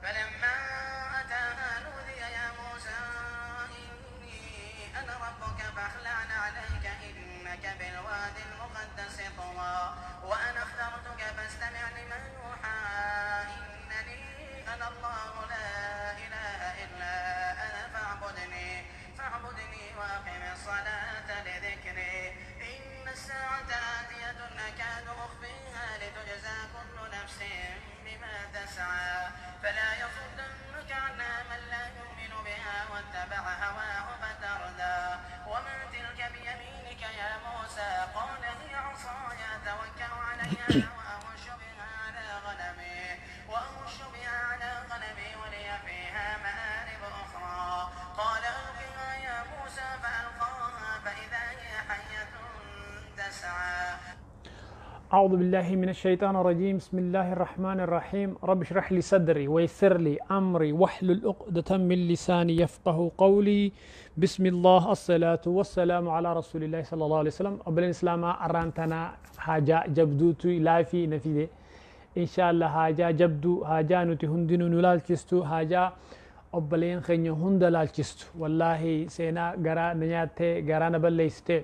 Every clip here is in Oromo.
فلما أتاها نودي يا موسى إني أنا ربك فاخلع عليك إنك بالوادي المقدس طوى وأنا اخترتك فاستمع لما يوحى إنني أنا الله لا إله إلا أنا فاعبدني وأقم الصلاة لذكري إن الساعة آتية أكاد أخفيها لتجزى كل نفس بما تسعى فلا يصدنك عنها من لا يؤمن بها واتبع هواه فتردى وما تلك بيمينك يا موسى قال هي عصاي أتوكأ عليها وأهش بها على غنمي ولي فيها مآرب أخرى قال ألقها يا موسى فألقاها فإذا هي حية تسعى. أعوذ بالله من الشيطان الرجيم. بسم الله الرحمن الرحيم. رب اشرح لي صدري ويسر لي أمري واحلل عقدة من لساني يفقه قولي. بسم الله، الصلاة والسلام على رسول الله صلى الله عليه وسلم. أبل الإسلام أرانتنا حاجة جبدوتو لافي نفيده إن شاء الله. حاجة جبدو حاجة نتي هندنو نلالچستو حاجة أبلين خنيو هند لالچستو. والله سينا غرا نياته غرا نبليسته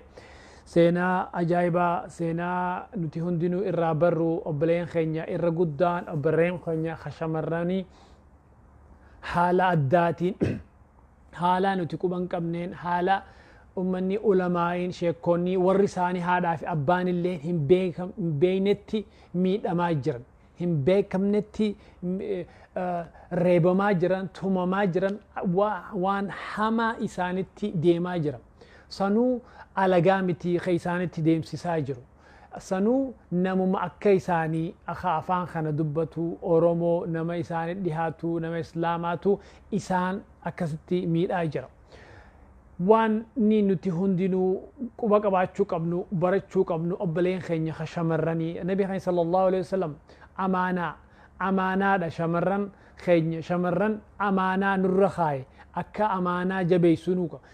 seenaa ajaa'ibaa, seenaa nuti hundinuu irraa barru, obboleen keenya irra guddaan obboleen keenya shamarranii haala addaatiin, haala nuti quban qabneen, haala ummanni ulamaa'iin sheekkoonni warri isaanii haadhaa fi abbaan illee hin beeknetti miidhamaa jiran, hin beekamnetti reebamaa jiran, tumamaa jiran, waan hamaa isaanitti deemaa jiran. Sanuu alagaa miti ka isaanitti deemsisaa jiru. Sanuu namuma akka isaanii akka afaan kana dubbatu, Oromoo, nama isaanii dhihaatu, nama Islaamaatu isaan akkasitti miidhaa jira. Waan ni nuti hundinuu quba qabaachuu qabnu, barachuu qabnu, obboleen keenya ka shamarranii, nabi keenya sallallahu alaihi wasallam amaanaa amaanaadha. Shamarran keenya, shamarran amaanaa nurra kaaye, akka amaanaa jabeessuu nu qaba.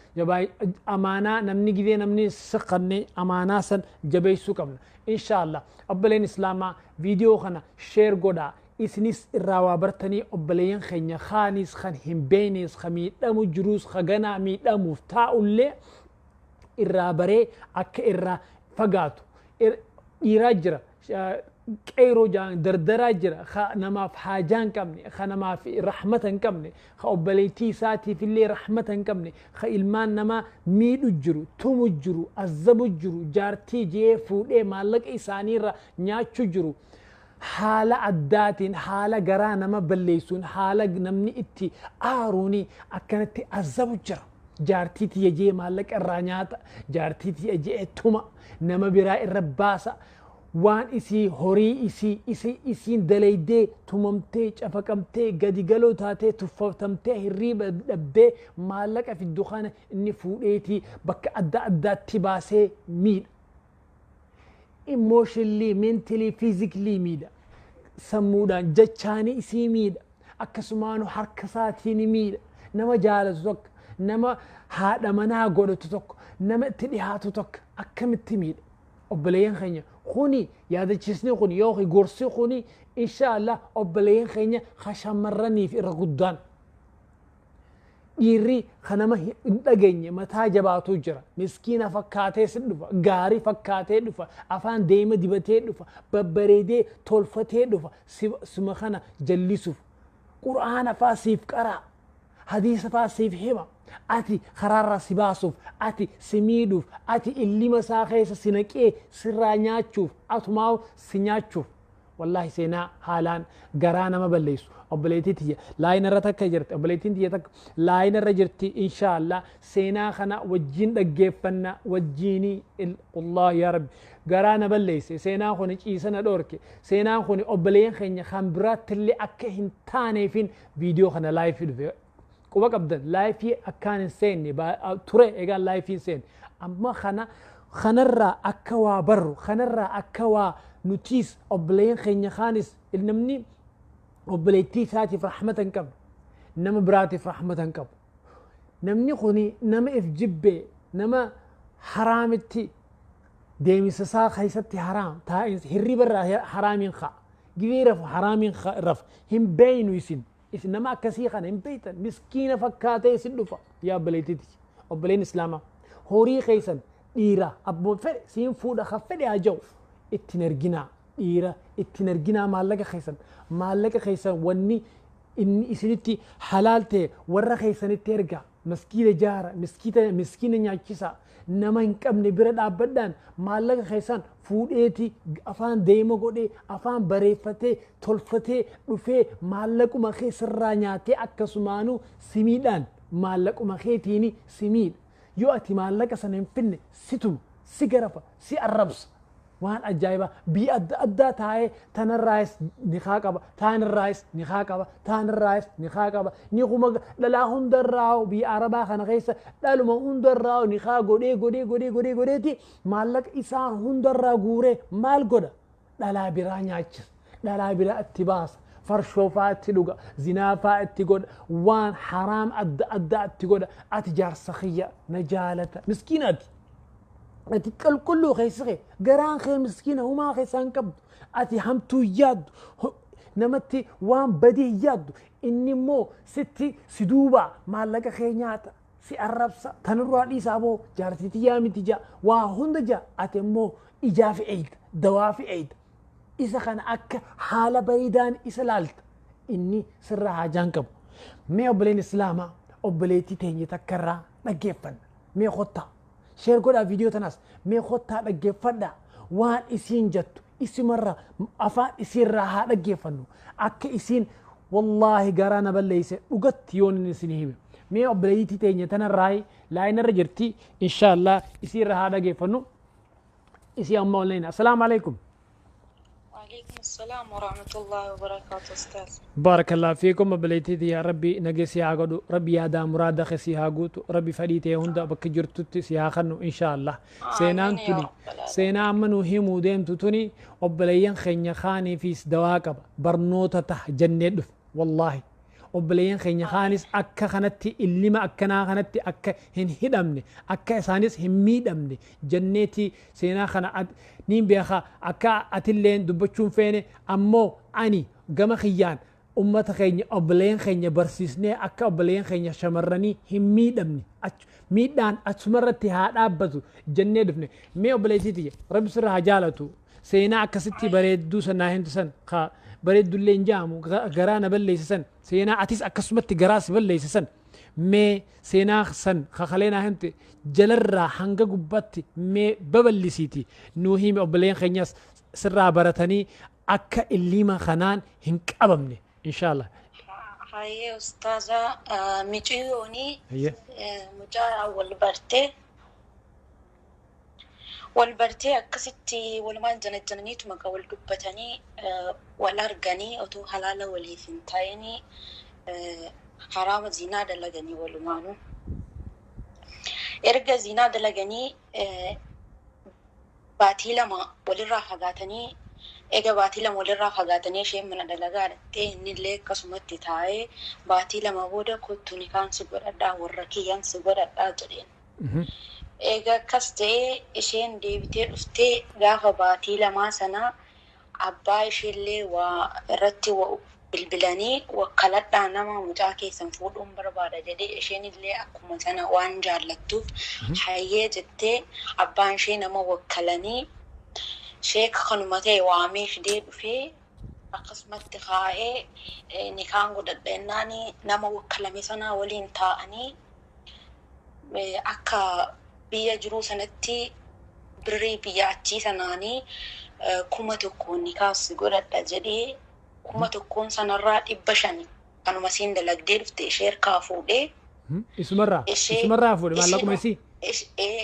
Amaanaa namni gidee namni siqanne amaanaa san jabeessuu qabna. Insha Allah obboleen Islaamaa, viidiyoo kana share godhaa, isinis irraa waa bartanii, obboleeyyan keenya kaanis kan hin beeknes, ka miidhamu jiruus, ka ganaa miidhamuuf taa'ullee irraa baree akka irraa fagaatu. Dhiiraa jira, qeyroo jaan dardaraa jira, ka namaaf haajaa hin qabne, ka namaaf rahmata hin qabne, ka obboleettii isaatiif illee rahmata hin qabne, ka ilmaan namaa miidhu jiru, tumu jiru, azabu jiru, jaartii jee fuudhee maallaqa isaaniirra nyaachuu jiru. Haala addaatiin, haala garaa nama balleessuun, haala namni itti aaruuni akkanatti azabu jira. Jaartii tiyya jee maallaqa irraa nyaata, jaartii tiyya jee tuma, nama biraa irra baasa. Waan isii, horii isii isiin dalaydee, tumamtee, cafaqamtee, gadi galoo taatee, tuffatamtee, hirriiba dhabdee maallaqa fiddu kana inni fuudheetii bakka adda addaatti baasee miidha. Emotionally, mentally, physically miidha. Sammuudhaan jechaanii isii miidha. Akkasumaanu harka isaatiin miidha. Nama jaalatu tokko, nama haadha manaa godhatu tokko, nama itti dhihaatu tokko akkamitti miidha? Obboleeyyan keenya, kuni yaadachiisni kun yookiin gorsi kuni insha Allah obboleeyyan keenya shamarraniif irra guddaan. Dhiirri kan nama hin dhageenye mataa jabaatu jira. Miskiina fakkaatee si dhufa, gaarii fakkaatee dhufa, afaan deema dibatee dhufa, babbareedee tolfatee dhufa, suma kana jallisuuf. Qur'aana faa siif qaraa, hadiisa faa siif hima. Ati karaarraa si baasuuf, ati si miidhuuf, ati illima isaa keessa si naqee sirraa nyaachuuf, atumaa si nyaachuuf. Wallahi seenaa haalaan garaa nama balleessu. Obboleettii tiyya line irra takka jirti, obboleettiin tiyya takka line irra jirti. Inshaallah seenaa kana wajjin dhaggeeffanna wajjiini. Allah yaa Rabbi, garaa na balleesse seenaa kun, ciisa na dhoorke seenaan kun. Obboleeyyan keenya kan biraattillee akka hin taaneefin viidiyoo kana live dhufe. Quba qabdan, live akkaan hin seenne ture. Egaa live hin seenne amma kana kanarraa akka waa barru, kanarraa akka waa nutiis obboleeyyan keenya kaanis. Namni obboleettii isaatiif rahmata hin qabne nama biraatiif rahmata hin qabu. Namni kuni nama if jibbee, nama haraamitti deemisa isaa keessatti haraam taa'insa, hirriba irraa haraamiin ka'a. Gizee rafu haraamiin rafa. Hin beeynu isin. Isin nama akkasii kana hin beeytan. Miskiina fakkaatee isin dhufa. Yaa obboleettiti. Obboleen Islaamaa. Horii keessan dhiira abboon fedhe siin fuudha ka fedhe haa ja'u ittiin erginaa. Dhiira ittiin erginaa maallaqa keessan. Maallaqa keessan wanni inni isinitti halaal ta'e warra keessanitti ergaa. Maskiina jaara, miskiita miskiina nyaachisa, nama hin qabne bira dhaabbadhaan. Maallaqa keessan fuudheeti afaan deema godhee, afaan bareeffatee tolfatee dhufee maallaquma keessarraa nyaatee akkasumaanuu simiidhaan maallaquma keetiin simiidha. Yoo ati maallaqa sana hin finne situma, si garafa, si arrabsa. Waan ajaa'ibaa biyya adda addaa taa'ee tanarraayis nikaa qaba, taanirraayis nikaa qaba, taanirraayis nikaa qaba. Nikuma dhalaa hundarraa biyya Arabaa kana keessa dhaluma hundarraa nikaa godhee godhee godhee godhee godheeti maallaqa isaa hundarraa guuree maal godha? Dhalaa biraa nyaachisa, dhalaa biraa itti baasa, farshoo faa itti dhuga, zinaa faa itti godha, waan haraam adda addaa itti godha. Ati jaarsa kiyya na jaalata, miskiina ati. Ati qulqulluu keessi kee, garaan kee miskiina, humaa keessaa hin qabdu. Ati hamtuu hin yaaddu, namatti waan badii hin yaaddu. Inni immoo sitti si duuba maallaqa kee nyaata, si arrabsa. Tanirraa dhiisaa boo jaartii tiyyaa miti jaa, waa hunda jaa. Ati immoo ijaa fi eeyda, dawaa fi eeyda. Isa kana akka haala bareedaan isa laalta, inni sirraa haajaan qabu. Mee obboleen Islaamaa, obboleettii teenye takkarraa dhaggeeffanna. Mee kottaa share godhaa viidiyoo tanaas. Mee kottaa dhaggeeffadhaa waan isiin jettu. Isimarra afaan isiirraa haa dhaggeeffannu. Akka isiin wallaahi garaa na balleeyse dhugatti yoon inni isin hime. Mee obboleettii teenya tanarraa laayinarra jirti, inshaallah isiirra haa dhaggeeffannu. Isii amma online. Assalaamu alaikum. وعليكم السلام ورحمة الله وبركاته أستاذ. Baarakallah fiikum obboleettii. Yaa Rabbi nagee si haa godhu, Rabbi yaadaa muraada kee si haa guutu, Rabbi fadhii ta'e hunda bakka jirtutti si haa kennu inshaallah. Seenaan آمين يا tuni رب العالمين. Seenaa amma nu himuu deemtu tuni obboleeyyan keenya kaaniifis dawaa qaba, barnoota taha jennee dhufe. Wallaahi obboleeyyan keenya kaanis akka kanatti illima akkanaa kanatti akka hin hidhamne, akka isaanis hin miidhamne jenneeti seenaa kana. Niin beeka akka atilleen dubbachuun feene, ammoo ani gama kiyyaan ummata keenya, obboleeyyan keenya barsiisnee akka obboleeyyan keenya shamarranii hin miidhamne, miidhaan achumarratti haa dhaabbatu jennee dhufne. Mee obboleettii tiyya, Rabbi sirra haa jaalatu, seenaa akkasitti bareedduu san naa himtu san, ka bareeddullee hin jaamu, garaa na balleesse san, seenaa atis akkasumatti garaa si balleesse san, mee seenaa san kakalee naa himte jalarraa hanga gubbaatti mee babal'isiiti nuu himi. Obboleeyyan keenyas sirraa baratanii akka illiima kanaan hin qabamne inshaallah. Hayyee ustaaza, miciyyooni Hayyee. Mucaa wal bartee akkasitti walumaan janajjananiitu maqaa wal dubbatanii wal arganii otoo halaala waliif hin ta'inii haraama zinaa dalaganii walumaanuu. Erga zinaa dalaganii baatii 2 walirraa fagaatanii, eega baatii 2 walirraa fagaatanii isheen mana dalagaa dhattee, innillee akkasumatti taa'ee, baatii 2 booda "Kottu, nikaan si godhadhaa, warra kiyyan si godhadhaa" jedheen. Eega akkas ta'ee isheen deebitee dhuftee gaafa baatii 2 sana abbaa isheellee waa irratti bilbilanii "Wakkaladhaa, nama mucaa keessan fuudhuun barbaada" jedhee, isheen illee akkuma sana waan jaallattuuf "Hayyee" jettee, abbaan ishee nama wakkalanii sheeka kanuma ta'e waamee fidee dhufee akkasumatti kaa'ee, nikaan godhadha jennaan nama wakkalame sanaa waliin taa'anii akka biyya jiruu sanatti birrii biyya achii sanaanii 1000 nikaas godhadha jedhee, 1000n sanarraa 500 kanuma siin dalagdee dhufte ishee harkaa fuudhee. Isumarraa Ishee isumarraa fuudhe maallaquma isii.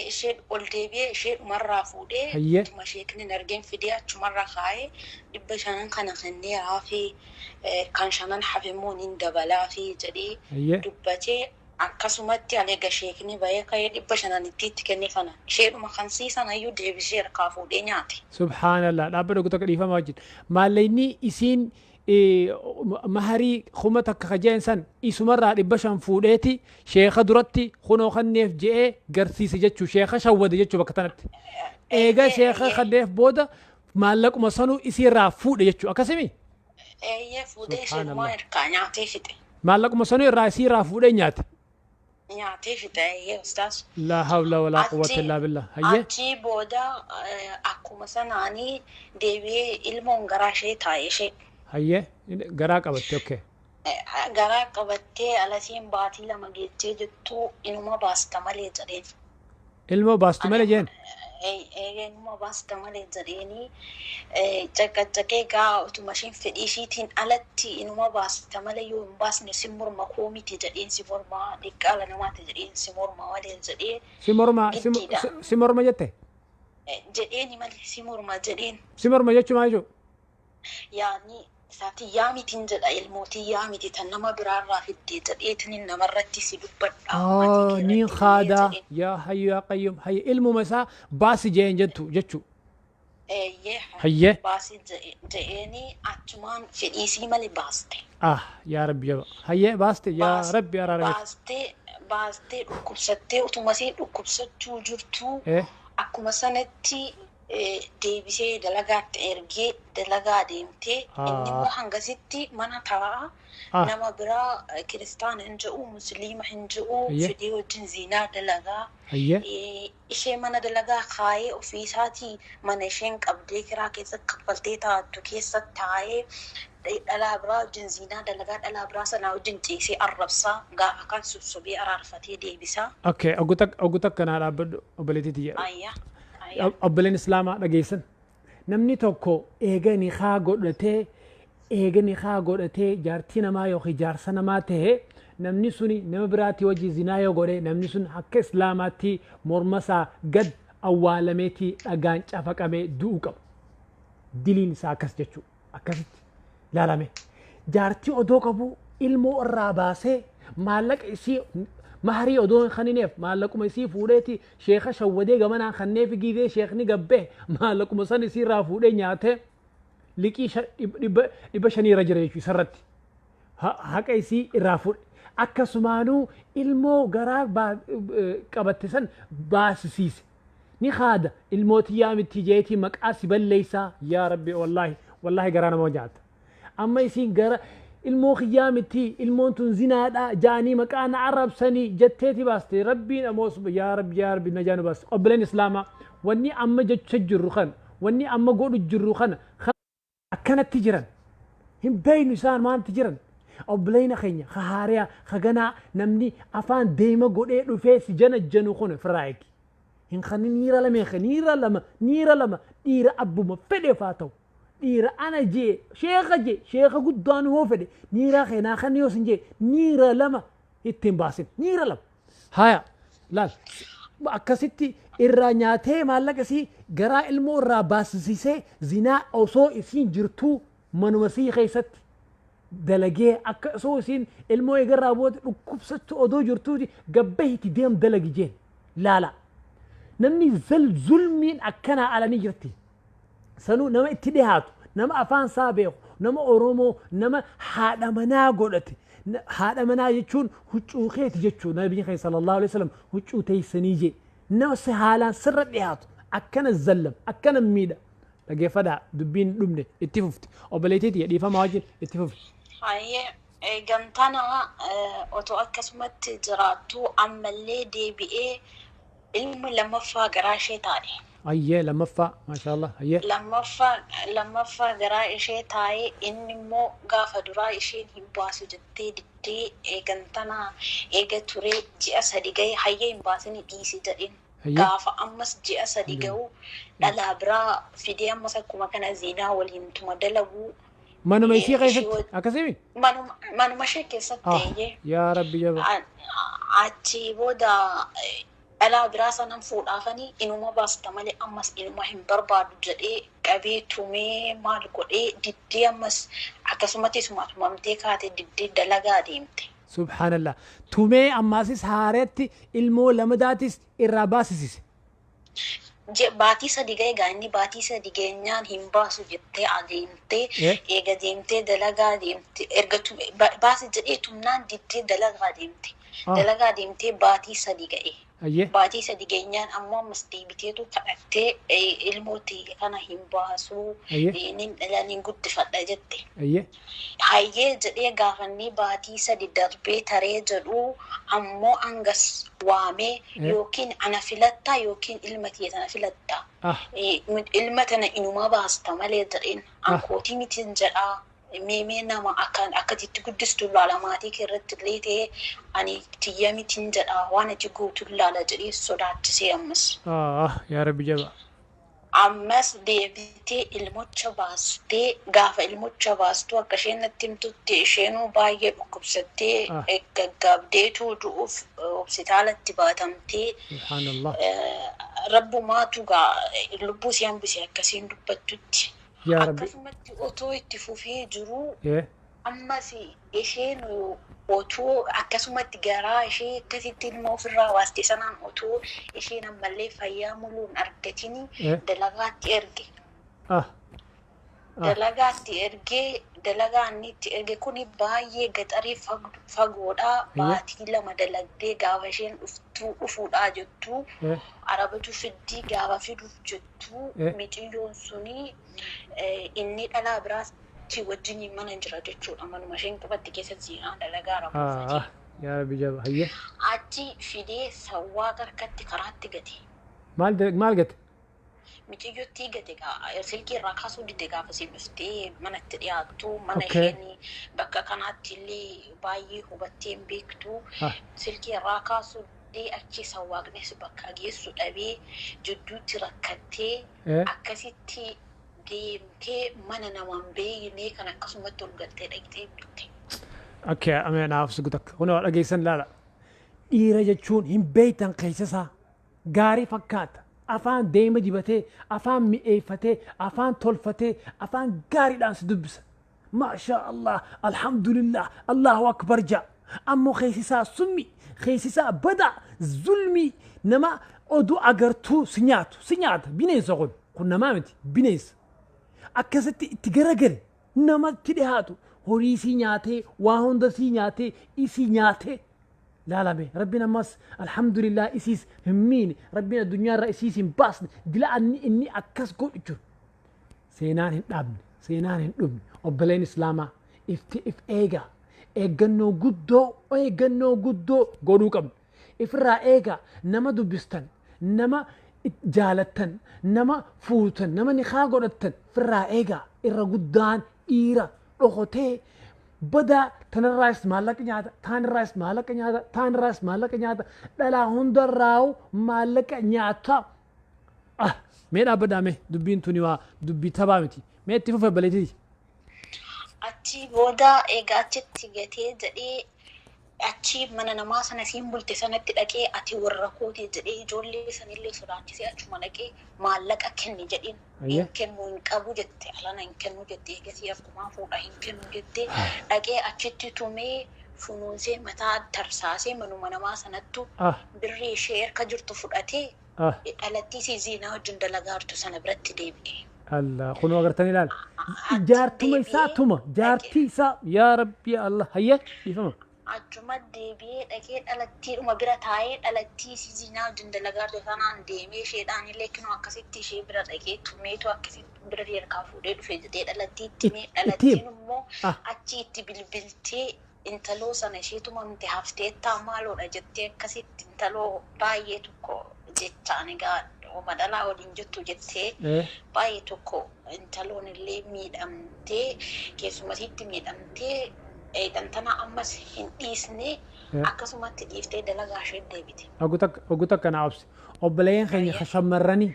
Ishee ol deebi'ee ishee dhumarraa fuudhee utuma sheekni hin argin fidee achumarra kaa'ee, 500n kana kenneeraa fi kan shanan hafe immoo nin dabalaa fi jedhee dubbatee, akkasumatti aleega sheekni bahee ka'ee 500n itti kenne sana isheedhuma kan siisan ayyuu deebisee harkaa fuudhee nyaate. Subhaanallah, dhaabbata tokko dhiifama wajjin. Maallaqni isiin maharii 1000 kajeen san isumarraa 500 fuudheeti sheeka duratti kunoo kanneef je'ee garsiise jechuu, sheeka shawwade jechuu bakka tanatti. Eega sheeka kanneef booda maallaquma sanuu isiirraa fuudhe jechuu, akkasimi? Eeyyee, fuudhee isheetumaa Subhaanallah. harkaa nyaatee fixe. Maallaquma sanuu irraa isii irraa fuudhee nyaate. Nyaatee fixe, eeyyee ustaas. Laa hawla walaa quwwata Achi illaa billah. Hayyee. Achii booda akkuma sanaanii deebi'ee ilmoon garaa ishee taa'e ishee. Hayyee, garaa qabatte, okay. Garaa qabattee alasiin baatii 2 geechee jettuu inuma baasta malee jedheen. Ilmoo baastu malee jeen. Inuma baasta malee jedheenii caqacaqee gaa utuma isheen fedhii ishiitiin alatti inuma baasta malee yoo hin baasne si morma koo miti jedheen, si morma diqqaala namaati jedheen, si morma malee jedhee. Si morma Giddiidha. Si morma jette. Jedheeni malee si morma jedheen. Si morma jechuun maal jechuudha? Yaani isaatii yaa mitiin jedha, ilmootii yaa miti tan nama biraarraa fiddee jedheetiin namarratti si dubbadha. Maatii kee Ni irratti illee qaadaa jedheen. Yaa hayyu yaa qayyum, hayya, ilmuma isaa baasi jeen jettu jechuu. Eeyyee. Hayyee. Baasii jedheeni achumaan fedhiisii malee baaste. Ah, yaa rabbi jaba. Hayyee, baaste, yaa rabbi araarameef. Baastee dhukkubsattee utuma isheen dhukkubsachuu jirtuu akkuma sanatti deebisee dalagaatti ergee dalagaa deemtee inni immoo hangasitti mana taa'a. Nama biraa kiristaana hin jedhu, musliima hin jedhu, fidee wajjin ziinaa dalagaa. Ishee mana dalagaa kaayee ofiisaatii mana isheen qabdee kiraa keessa kaffaltee taattu keessa taa'ee dhalaa biraa wajjin ziinaa dalagaa, dhalaa biraa sanaa wajjin ciisee arrabsaa, gaafa kan sossobee araarfatee deebisaa. Okay, oggu takka naa dhaabbadhu, obboleettii tiyya. Ayya. Ayya. Obboleen Islaamaa dhageessan. Namni tokko eega nikaa godhatee jaartii namaa yookiin jaarsa namaa ta'e, namni suni nama biraatii wajji zinaa yoo godhe, namni sun akka Islaamaatti morma isaa gad awwaalameetii dhagaan cafaqamee du'uu qaba. Diliin isaa akkas jechuudha. Akkasitti laalame. Jaartii odoo qabu ilmoo irraa baasee maallaqa isii maharii odoo hin kannineef maallaquma isii fuudheeti sheeka shawwadee gamanaan kanneef giizee sheekni gabbee maallaquma san isii irraa fuudhee nyaatee liqii 500 irra jira jechuudha isarratti. Haqa isii irraa fuudhe. Akkasumaanuu ilmoo garaa qabatte san baasisiise. Ni haada ilmoo tiyyaa miti jeetii maqaa si balleessaa. Yaa rabbi, wallaahi wallaahi garaa nama nyaata. Amma isiin gara ilmoo kiyyaa miti, ilmoon tun zinaadha jaanii maqaa na arrabsanii jetteeti baaste. Rabbiin ammoo yaa rabbi, yaa rabbi, najaa nu baaste. Obboleen Islaamaa, wanni amma jecha jirru kana, wanni amma godhu jirru kana akkanatti jiran hin beeynu isaan maanti jiran. Obboleena keenya ka haariyaa ka ganaa namni afaan deema godhee dhufee si jana janu kun ofirraa eegi. Hin kan niira lama, niira lama, niira lama, dhiira abbuma fedheef haa ta'u, dhiira ana jee, sheeka jee, sheeka guddaan hoo fedhe, niira keenaa kan yoo sin jee niira lama ittiin baasin, niira lama. Haya, laal, akkasitti irraa nyaatee maallaqa isii garaa ilmoo irraa baasisisee zinaa osoo isiin jirtuu manuma sii keessatti dalagee, akka osoo isiin ilmoo eegarraa booda dhukkubsattu odoo jirtuuti gabbahitti deem dalagi jeen. Laala, namni zulmiin akkanaa alanii jirti. Sanuu nama itti dhihaatu, nama afaan isaa beeku, nama Oromoo, nama haadha manaa godhate. Haadha manaa jechuun huccuu keeti jechuu. Nabiin keenya sallallahu alaihi wasallam huccuu teessanii jee. Nama si haalaan sirra dhihaatu akkana zallam, akkana miidha. Dhageeffadhaa, dubbiin dhumne, itti fufti obboleettiiti, dhiifamaa wajjin itti fufi. Hayyee, gamtana otoo akkasumatti jiraattu ammallee deebi'ee ilmi lammaffaa garaa ishee taa'e. Ayyee, lammaffaa, maashaallah, ayyee. Lammaffaa garaa ishee taa'ee inni immoo gaafa duraa isheen hin baasu jettee diddee eegantana eega turee ji'a 3 ga'e, hayyee hin baasini dhiisi jedheen. Gaafa ammas ji'a 3 ga'u dhalaa biraa fidee ammas akkuma kana ziinaa waliin tuma dalaguu. Manuma isii keessatti akkasimi? Manuma ishee keessatti, eeyyee. Yaa rabbi jaba. Achi booda dhalaa biraa sanan fuudhaafanii inuma baasta malee ammas inuma hin barbaadu jedhee qabee tumee maal godhee diddee, ammas akkasumatti isuma tumamtee kaate diddee dalagaa deemte. Subhaanallah, tumee ammaasis haareetti ilmoo lamadaatis irraa baasisise. Baatii 3 ga'e gaa inni, baatii 3 geenyaan hin baasu jettee adeemtee eega deemtee dalagaa deemte, erga baasi jedhee tumnaan diddee dalagaa deemte. Dalagaa deemtee baatii 3 ga'e. Ayyee. Baatii 3 geenyaan ammoo ammas deebiteetu kadhattee ilmoo tiyya kana hin baasuu nin dhala nin guddifadha jette. Hayyee jedhee gaafannii baatii 3 darbee taree jedhuu ammoo angas waamee yookiin ana filattaa yookiin ilma tiyya tana filatta. Ilma tana inuma baasta malee jedheen. An kootii mitiin jedhaa. Mee mee nama akkaan akkatitti guddistu laala maatii kee irratti illee ta'ee ani tiyya mitiin jedha waan ati gootu laala jedhee sodaachisee ammas. Ah, yaa Rabbi jaba. Ammas deebitee ilmocha baastee gaafa ilmocha baastu akka isheen natti himtutti isheenuu baay'ee dhukkubsattee gaggaabdeetu du'uuf hospitaalatti baatamtee. Subhaanallah. Rabbumaatu gaa lubbuu si hambise akkasiin dubbattutti. Yaa Rabbi. Akkasumatti otoo itti fufee jiruu ammas isheen otoo akkasumatti garaa ishee akkasitti ilma ofirraa baaste sanaan otoo isheen ammallee fayyaa muluun argatini dalagaatti erge. Dalagaatti ergee dalagaa inni itti erge kuni baay'ee gaxarii fagoodha. Baatii 2 dalagdee gaafa isheen dhuftuu dhufuudhaa jettu arabatu fiddii gaafa fiduuf jettu miciyyoon suni inni dhalaa biraatti wajjin mana jira jechuudha. Manuma isheen qabatte keessa zinaa dalagaa rakkoo. Yaa Rabbi jaba. Hayyee. Achi fidee sawwaa harkatti karaatti gate. Maal gate? Miciyyoottii gate silkii irraa kaasuu dide gaafa isheen dhuftee manatti dhiyaattu mana isheen bakka kanaatti illee baay'ee hubattee hin beektu silkii irraa kaasuu didee achi sawwaaqnis bakka geessu dhabee jidduutti rakkattee akkasitti deemtee mana namaan beeknee kan akkasumatti ol galtee dhaqxee bitte. Okay, amee naaf sugu takka. Kun dhageessan laala. Dhiira jechuun hin beektan keessa isaa gaarii fakkaata. Afaan deema dibatee, afaan mi'eeffatee, afaan tolfatee, afaan gaariidhaan si dubbisa. Maashaa Allah, alhamdulillah, Allahu akbar ja'a. Ammoo keessi isaa summi, keessi isaa badaa, zulmii nama oduu agartuu si nyaatu, si nyaata bineensa kun. Kun namaa miti, bineensa. Akkasitti itti garagale namatti dhiyaatu horii sii nyaatee, waa hunda sii nyaatee, isii nyaatee. Laalame Rabbiin ammas alhamdulillah isiis hin miine, Rabbiin addunyaarra isiis hin baasne, dila inni akkas godhu jiru. Seenaan hin dhaabne, seenaan hin dhumne. Obboleen Islaamaa ifti if eegaa, eeggannoo guddoo, eeggannoo guddoo godhuu qabna. Ifirraa eegaa nama dubbistan, nama jaalattan, nama fuutan, nama nikaa godhattan ifirraa eegaa. Irra guddaan dhiira dhokotee badaa tanarraas maallaqa nyaata, taanirraas maallaqa nyaata, taanirraas maallaqa nyaata, dhalaa hundarraa'u maallaqa nyaata. Mee dhaabbadhaa mee dubbiin tuni waa dubbii taphaa miti. Mee itti fufe baleetiti. Achi booda egaa achitti gatee jedhee achi mana namaa sana siin bulte sanatti dhaqee ati warra kooti jedhee ijoollee sanillee sodaachisee achuma dhaqee maallaqa kenni jedheen. Hin kennu hin qabu jette alana hin kennu jette eegasii akkumaa fuudha hin kennu jette dhaqee achitti tumee funuunsee mataa tarsaasee manuma namaa sanattu birrii ishee erka jirtu fudhatee dhalattii si zinaa wajjin dalagaa jirtu sana biratti deebi'e. Allah kunoo agartanii ilaala. Jaartuma isaa tuma jaartii isaa yaa Rabbi Allah hayyee dhiifama. Achuma deebi'ee dhaqee dhalattiidhuma bira taa'ee dhalattii si zinaa wajjin dalagaa jirtu sanaan deemee isheedhaan illee kinoo akkasitti ishee bira dhaqee tumeetu akkasitti bira harkaa fuudhee dhufe jedhee dhalattii itti himee dhalattiin immoo achi itti bilbiltee intaloo sana ishee tumamte hafteettaa maaloodha jettee akkasitti intaloo baay'ee tokko jechaan egaa oma dhalaa waliin jettu jettee baay'ee tokko intaloon illee miidhamtee keessumasitti miidhamtee tantana ammas hin dhiisne akkasumatti dhiiftee dalagaa ishee deebite. Ogu takka naa obsi. Obboleeyyan keenya ka shamarranii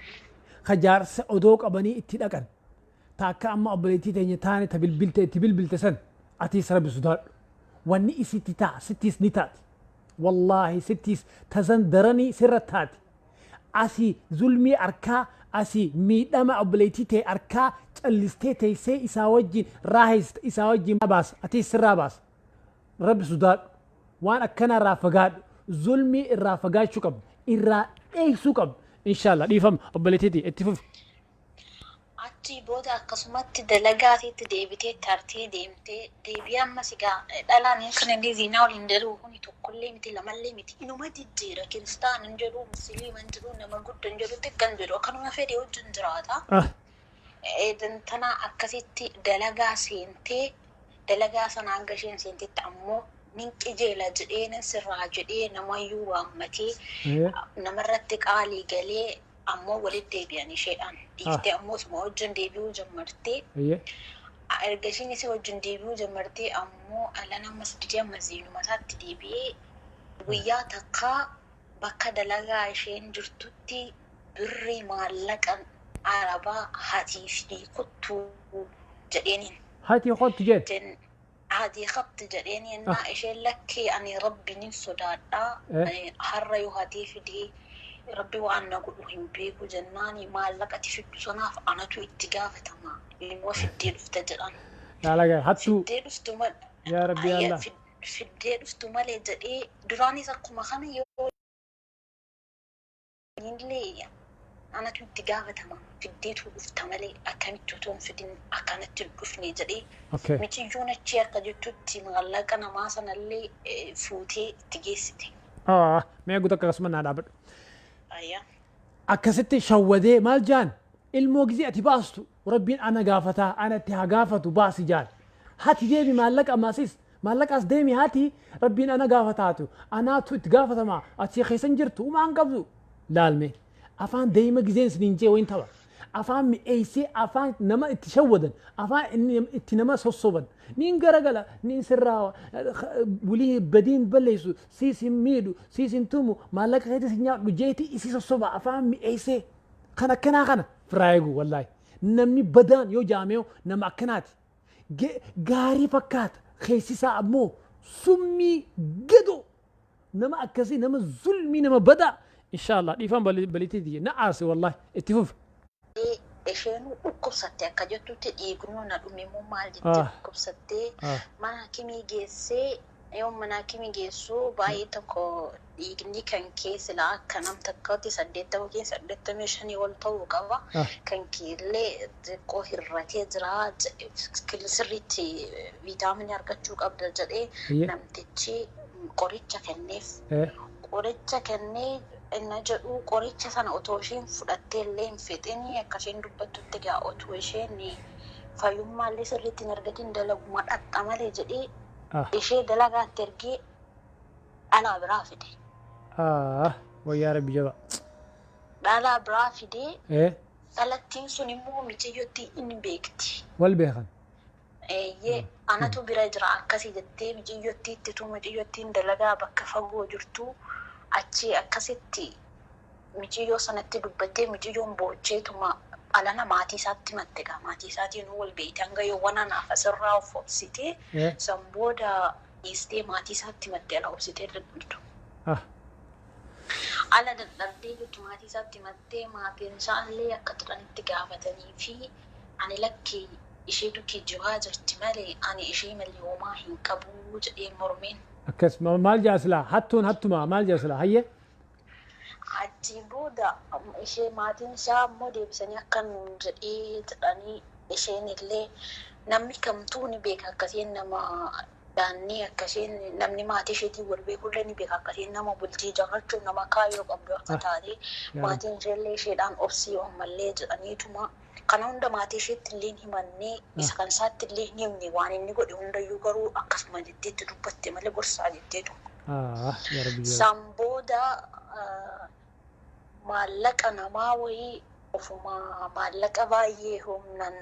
ka jaarsa odoo qabanii itti dhaqan. Ta akka amma obboleettii teenya taane ta bilbilte itti bilbilte san atiis Rabbi sodaadhu. Wanni isitti ta'a sittiis ni taati. Wallaahi sittiis tasan daranii sirra taati. Asii zulmii arkaa asii miidhama obboleettii tee arkaa callistee teessee isaa wajjin raahista isaa wajjin baasa atiis sirraa baasa. Rabbi sodaadhu. Waan akkanaa irraa fagaadhu. Zulmii irraa fagaachuu qabdu. Irraa dheessuu qabdu. Inshallah dhiifama obboleettii itti fufi. Achii booda akkasumatti dalagaatiitti deebitee tartee deemtee deebi'ee ammas egaa dhalaan kan inni ziinaa waliin dalagu kun tokkollee miti, lamallee miti, inuma jijjiira. Kiristaan hin jedhu, musliima hin jedhu, nama guddaa hin jedhu, xiqqaa hin jedhu, akkanuma fedhe wajjin jiraata. Tana akkasitti dalagaa seentee, dalagaa sana hanga isheen seentetti ammoo nin qajeela jedhee, nin sirraa jedhee, namayyuu waammatee namarratti qaalii galee ammoo walitti deebi'an. Isheedhaan dhiiftee ammoo isuma wajjin deebi'uu jammartee. Erga isheen isii wajjin deebi'uu jammartee ammoo alan ammas didee, ammas ziinuma isaatti deebi'ee guyyaa takkaa bakka dalagaa isheen jirtutti birrii maallaqa arabaa hatii fi kuttuu jedheeniin. Hatii kottu jedhe. Hatii qabdi jedheen yennaa isheen lakkee, ani rabbi nin sodaadhaa, har'a yoo hatii fidee rabbi waan na godhu hin beeku jennaani, maallaqati fiddu sanaaf anatu itti gaafatama, ilmoo fiddee dhufte jedhan. Laala hattuu. Fiddee dhuftu malee. Yaa Rabbi Allah. Fiddee dhuftu malee jedhee, duraanis akkuma kana yoo illee anatu itti gaafatama, fiddeetu dhufta malee akkamitti otoo hin fidin akkanatti hin dhufne jedhee. Miciyyoon achii akka jettutti maallaqa namaa sanallee fuutee itti geessite. Mee guutuu akkasuma naa dhaabadhu. Ayyaa. Akkasitti shawwadee maal jaan, ilmoo gizee ati baastu rabbiin ana gaafataa, anatti haa gaafatu, baasi jaan. Hati deemi maallaqa ammasis maallaqaas deemi, hati rabbiin ana gaafataatu, anaatu itti gaafatama, ati keessan jirtu umaan qabdu. Laalme afaan deema gizeen isiniin jee wayin tapha. Afaan mi'eessee, afaan nama itti shawwadan, afaan inni itti nama sossoban, niin garagala, niin sirraa bulii badiin balleessu, siis hin miidhu, siis hin tumu, maallaqa keetis hin nyaadhu jeeti isii sossoba afaan mi'eessee. Kan akkanaa kana firaa eegu. Wallaahi namni badaan yoo jaameeyo nama akkanaati. Gaarii fakkaata, keessisaa ammoo summii gadoo. Nama akkasii, nama zulmii, nama badaa. Inshaallah dhiifama baliitiiti na aarse wallaahi. Itti fufi. Isheen dhukkubsatte akka jettutti, dhiignuu na dhume immoo maal jettee dhukkubsattee mana hakimii geessee, yoo mana hakimii geessu baay'ee tokko dhiigni kan kee silaa akka nam takkaatti 80 yookiin 85 ol ta'uu qaba. Kan keellee xiqqoo hir'atee jira, sirriitti viitaaminii argachuu qabda jedhee namtichi qoricha kenneef. Qoricha kennee inna jedhu, qoricha sana otoo isheen fudhattee illee hin fixin, akka isheen dubbattutti egaa, otoo isheen fayyummaallee sirriitti hin argatin dalaguma dhaqxa malee jedhee ishee dalagaatti ergee dhalaa biraa fide. Wayyaa rabbi jaba. Dhalaa biraa fidee dhalattiin sun immoo miciyyotti hin beekti. Wal beekan. Eeyyee, anatu bira jira akkasii jettee miciyyottii ittituu, miciyyottiin dalagaa bakka fagoo jirtu achi akkasitti miciyyoo sanatti dubbattee, miciyyoon boocheetuma alana maatii isaatti himatte. Gaa maatii isaatiin wal beekte, hanga yoowwan anaaf asirraa of obsitee san booda dhiistee maatii isaatti himatte, ala obsitee dadhabdu. Ala dadhabdee jirtu maatii isaatti himattee, maatiin isaallee akka jedhanitti gaafatanii fi ani lakki, isheetu kijibaa jirti malee ani ishee malee homaa hin qabu jedhee mormeen. Akkas maal jaasilaa, hattuun hattuma maal jaasilaa, hayyee. Achii booda ishee maatiin isaa ammoo deebisanii akka nuun jedhee jedhanii, isheen illee namni kamtuu ni beeka akkasiin nama daannii, akkasiin namni maatii isheetiin wal beekullee ni beeka akkasiin nama bultii ijaarrachuuf nama kaayyoo qabdu akka taate. Maatiin isheellee isheedhaan obsii ammallee jedhaniituma kana hunda maatii isheetti illee hin himannee, isa kan isaatti illee hin himne. Waan inni godhe hundayyuu garuu akkasuma jetteetti dubbatte malee gorsaa jetteetu. Yaa rabbi jaba. San booda maallaqa namaa wayii ofuma maallaqa baay'ee humnan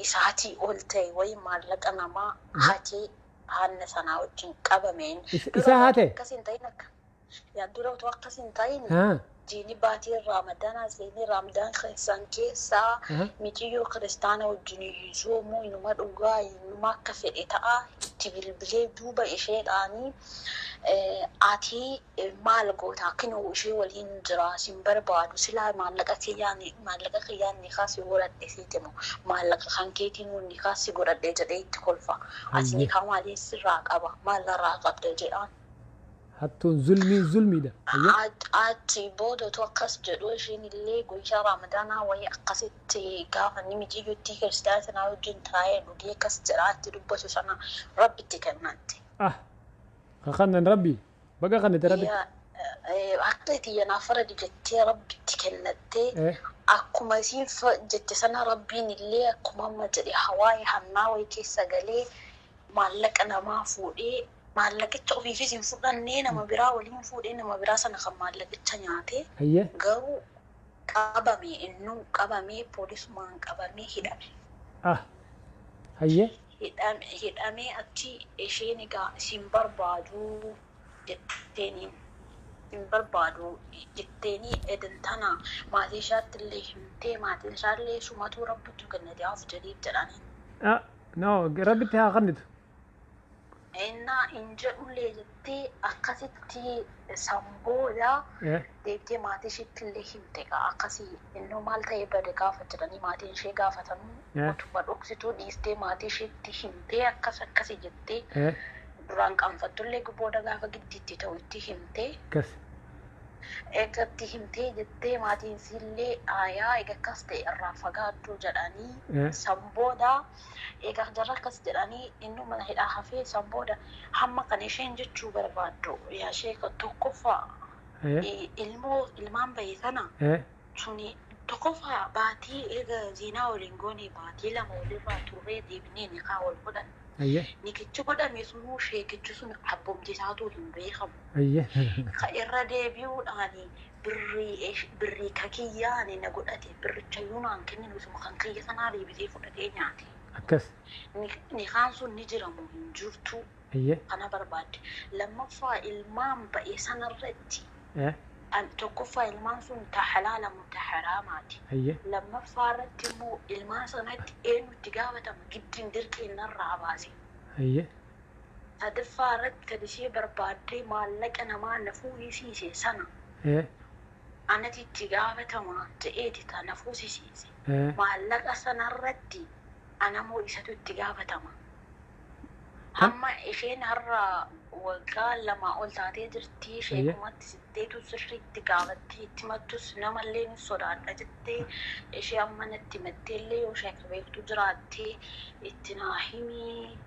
isaatii ol ta'e wayii maallaqa namaa hatee haanna sanaa wajjin qabameen. Isaa hate? Akkas hin ta'in, akka yaa dura otoo akkas hin ta'in jiini baatii raamadaanaa seenee, Raamadaan keessan keessaa miciyyoo kiristaana wajjin soomuu, inuma dhugaa, inuma akka fedhe ta'a, itti bilbilee duuba isheedhaanii, ati maal goota, kinoo ishee waliin jira, sin barbaadu, silaa maallaqa kiyyaan nikaa si godhadhe siitimu, maallaqa kan keetiin nikaa si godhadhe jedhee itti kolfa. Ati nikaa maalii sirraa qaba, maal irraa qabda jedhaan. Hattuun zulmiin zulmiidha. Hayyee. Achi booda otoo akkas jedhu isheen illee guyyaa Ramadaanaa wayii akkasitti gaafa inni miciyyuutti kiristaana sanaa wajjin taa'ee dhugee akkas jedhaatti dubbatu sana Rabbitti kennatte. Ah, kakannan Rabbi baga kannite Rabbi. Akka tiyya naaf faradi jettee Rabbitti kennattee, akkuma isiin jette sana Rabbiin illee akkuma amma jedhe hawaayee hannaa wayii keessa galee maallaqa namaa fuudhee, maallaqicha ofiifis hin fudhannee, nama biraa waliin fuudhee, nama biraa sana kan maallaqicha nyaate. Garuu qabame, innuu qabamee, poolisumaan qabamee hidhame. Ah, hayyee. Hidhamee achi isheen egaa isin barbaadu jetteeni, hin barbaadu jetteeni, edan tana maatii ishaatti illee himtee, maatiin isaallee sumatuu Rabbitu kennate hafu jedhiif jedhanii. Ah, no, Rabbitti haa kennitu. Innaa hin jedhullee jettee akkasitti san booda deebitee maatii isheetti illee himte egaa akkasii innoo maal ta'ee bade gaafa jedhanii maatiin ishee gaafatanuu, utuma dhoksituu dhiistee maatii isheetti himtee, akkas akkasii jettee, duraan qaanfattullee booda gaafa giddiitti ta'u itti himtee. Eega itti himtee jettee maatiin isiillee aayaa eega akkas ta'e irraa fagaadhu jedhanii. San booda eega jarra akkas jedhanii inni mana hidhaa hafee, san booda hamma kan isheen jechuu barbaaddu, yaa sheeka, tokkoffaa ilmoo ilmaan bahe sana suni tokkoffaa baatii eega ziinaa waliin goone baatii 2 walirraa turree deebinee nikaa wal godhan. Nikichi godhame sunuu sheekichi sun abbumti isaatu hin beekamu. Ka irra deebi'uudhaan birrii birrii ka kiyyaani na godhate, birrichayyuu naan kenninu, isuma kan kiyya sanaa deebisee fudhatee nyaate. Nikaan sun ni jira moo hin jirtu? Kana barbaadde. Lammaffaa ilmaan ba'e sanarratti, tokkoffaa ilmaan sun ta halaala moo ta haraamaati? Lammaffaa irratti immoo ilmaan sanatti eenyutti gaafatama giddiin dirqiin narraa baase? Sadaffaa irratti kan ishee barbaaddee maallaqa namaa na fuudhisiise sana anati itti gaafatama jedheeti ta na fuusisiise. Maallaqa sanarratti anamoo isatu itti gaafatama? Hamma isheen har'a waggaa 2 ol taatee jirti. Sheekumatti sitteetu sirriitti gaafattee itti mattus namallee ni sodaadha jettee, ishee amma natti himatteellee yoo sheeka beektu jiraattee itti naa himii,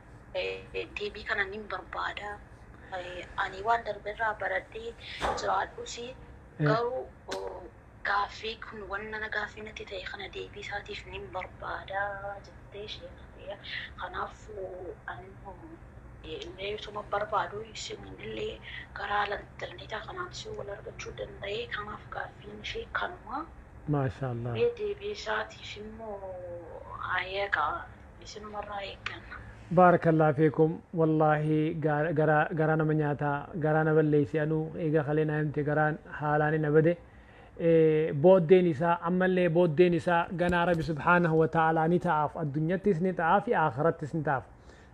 deebii kana nin barbaada. Ani waan darberraa baradhee jiraadhus garuu gaaffii kun wanna na gaaffii natti ta'e kana deebii isaatiif nin barbaada jettee sheeka. Kanaaf ani meesuma barbaadu isinillee karaa intarneetaa kanaan si wal argachuu danda'e. Kanaaf gaaffiin ishee kanuma. Maasha Allah. Mee deebii isaatiif immoo ayyaqa isinumarraa eegganna. Baarakallah fiikum. Wallaahi garaa nama nyaataa, garaa na balleeyse. Anuu eega kalee naa himte garaan haalaan na bade. Booddeen isaa ammallee booddeen isaa ganaa Rabbi subhaanahu wa ta'aalaa ni ta'aaf, addunyattis ni ta'aaf, akhirattis ni ta'aaf.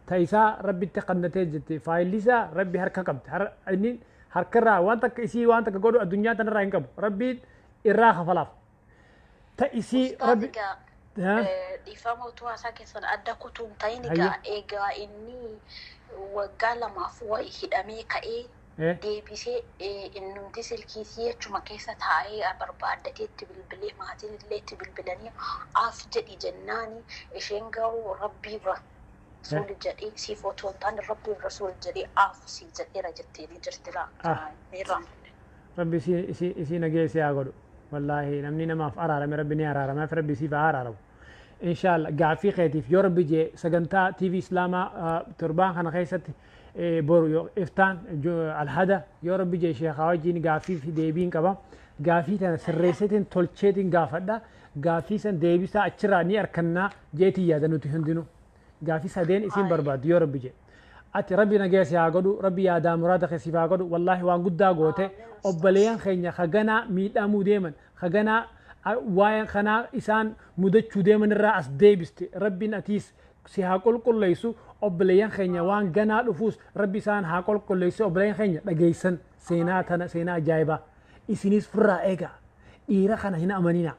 Ta isaa Rabbitti kannatee jirti, faayilli isaa Rabbi harka qabdi. Inni harkarraa waan takka isii waan takka godhu addunyaa tanarraa hin qabu, Rabbiin irraa kafalaaf ta isii Rabbi. Dhiifama, utuu haasaa keessan adda kutuu hin ta'in, egaa inni waggaa 2f wayi hidhamee ka'ee deebisee innumti silkiisii achuma keessa taa'ee barbaaddatee itti bilbilee, maatiin illee itti bilbilanii af jedhi jennaani, isheen garuu Rabbii rasuul jedhee siif otoo hin taane Rabbii rasuul jedhee af si jedheera jetteeni jirti laa. Rabbi isii nageessee haa godhu. Wallaahi namni namaaf araarame Rabbi ni araaramaaf, Rabbi isiif haa araaramu. Inshallah gaaffii keetiif yoo Rabbi jee sagantaa TV Islaamaa torbaan kana keessatti, boru yoo iftaan alhada yoo Rabbi jee, sheekaa wajjin gaaffii fi deebiin qaba. Gaaffii tana sirreesseetiin tolcheetiin gaafadha. Gaaffii san deebisaa achirraa ni arkannaa jeetii yaada nuti hundinuu. Gaaffii sadeen isiin barbaaddu yoo Rabbi jee. Ati Rabbi nageessa haa godhu, Rabbi yaadaa muraada keessiif haa godhu. Wallaahi waan guddaa goote. Obboleeyyan keenya haganaa miidhamuu deeman, haganaa waa'ee kanaa isaan mudachuu deeman irraa as deebiste. Rabbiin atiis si haa qulqulleessu. Obboleeyyan keenya waan ganaa dhufuus Rabbi isaan haa qulqulleessu. Obboleeyyan keenya dhageessan seenaa tana, seenaa ajaa'ibaa. Isinis firraa eegaa. Dhiira kana hin amanina.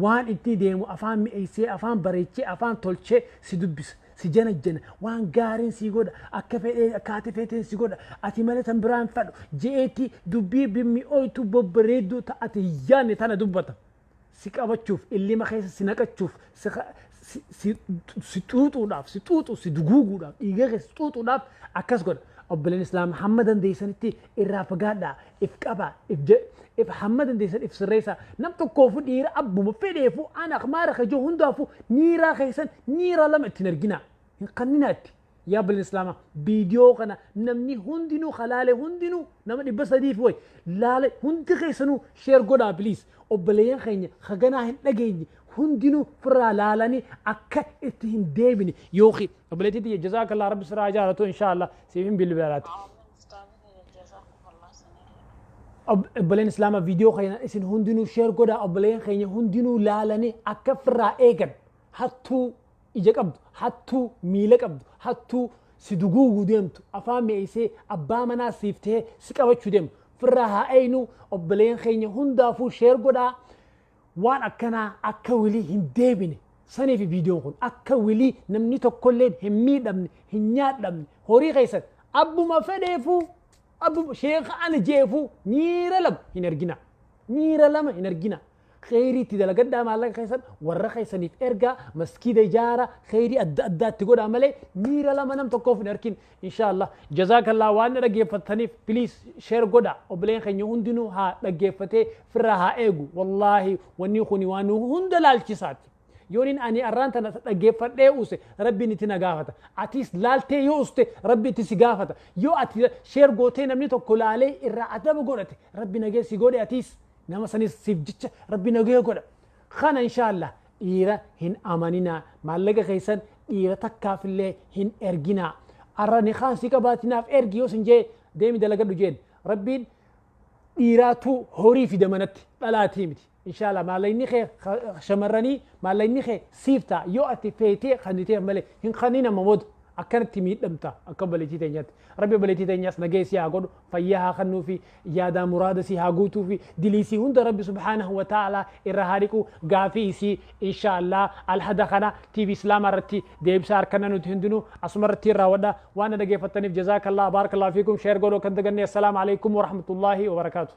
Waan itti deemu afaan mi'eessee, afaan bareechee, afaan tolchee si dubbisa. Si janajjana, waan gaariin si godha, akka fedhee akka ati feeteen si godha, ati malee tan biraan fadhu je'eetti dubbii bimmi'ooytu bobbareedduu ta ati hin yaadne tana dubbata. Si qabachuuf, illima keessa si naqachuuf, si xuuxuudhaaf, si xuuxu, si duguuguudhaaf, dhiiga keessa si xuuxuudhaaf akkas godha. Obboleen Islaama, hamma dandeessanitti irraa fagaadhaa, if qabaa, if hamma dandeessan if sirreessaa. Nam tokkoofu, dhiira abbuma fedheefu, ana maara kajoo hundaafuu, niiraa keessan niiraa lama ittiin arginaa. Hin qanninaa itti. Yaa obboleen Islaamaa, viidiyoo kana namni hundinuu halaale, hundinuu nama 300 fi wayi laale, hundi keessanuu share godhaa, please. Obboleeyyan keenya haganaa hin dhageenye hundinuu firraa laalanii akka itti hin deebine. Yookiin obboleettii tiyya, jazaakallah, rabbi sirraa jaalatu, inshaallah siif hin bilbilaati. Obboleen Islaamaa, viidiyoo kana isin hundinuu share godhaa, obboleeyyan keenya hundinuu laalanii akka firraa eegan. Hattuu ija qabdu, hattuu miila qabdu, hattuu si duguuguu deemtu, afaan mi'eessee abbaa manaa siif ta'ee si qabachuu deemtu firraa haa eeynu. Obboleen keenya hundaafuu share godhaa. Waan akkanaa akka wilii hin deebine saniif viidiyoon kun, akka wilii namni tokkolleen hin miidhamne, hin nyaadhamne, horii keessan abbuma fedheefuu, abbuma sheeka ana jeefuu miira lama hin argina, miira lama hin argina. Kheyrii itti dalagadhaa, maallaqa keessan warra keessaniif ergaa, maskiida ijaara, kheyrii adda addaa itti godhaa malee miira lama nam tokkoof hin arkin. Inshaallah, jazaakallah waan na dhaggeeffataniif. Please share godha, obboleen keenya hundinuu haa dhaggeeffatee firraa haa eegu. Wallaahi, wanni kuni waan nu hunda laalchisaati. Yooniin ani arraan tana dhaggeeffadhee use, rabbiin itti na gaafata. Atis laaltee yoo uste, rabbi itti si gaafata. Yoo ati share gootee namni tokko laalee irraa adaba godhate, rabbi nagee si godhe, atis nama sanis siif jecha rabbi nagee godha. Kana inshaallah dhiira hin amaninaa, maallaqa keessan dhiira takkaafillee hin erginaa. Arra ni kaan si qabaatinaaf ergi yoo sin jee, deemi dalagadhu jeen. Rabbiin dhiiraatu horii fida manatti, dhalaatii miti. Inshaallah, maallaqni kee shamarranii, maallaqni kee siif ta'a yoo ati feetee kanniteef malee hin kanniin. Amma booda akkanatti miidhamta akka obboleettii teenyaatti. Rabbi obboleettii teenyaas nagee si haa godhu, fayyaa haa kennuu fi yaadaa muraada si haa guutuu fi diliisii hunda rabbi subhaanahu wa ta'ala irra haa dhiqu. Gaafii isii inshaallah alhada kana TV Islaamaa irratti deebisaa harkanna. Nuti hundinuu asuma irratti raawwadha. Waan na dhaggeeffattaniif jazaakallah, baarakallahu fiikum. Share godhuu kan daganne. Assalaamu alaikum warahmatullaahi wabarakaatu.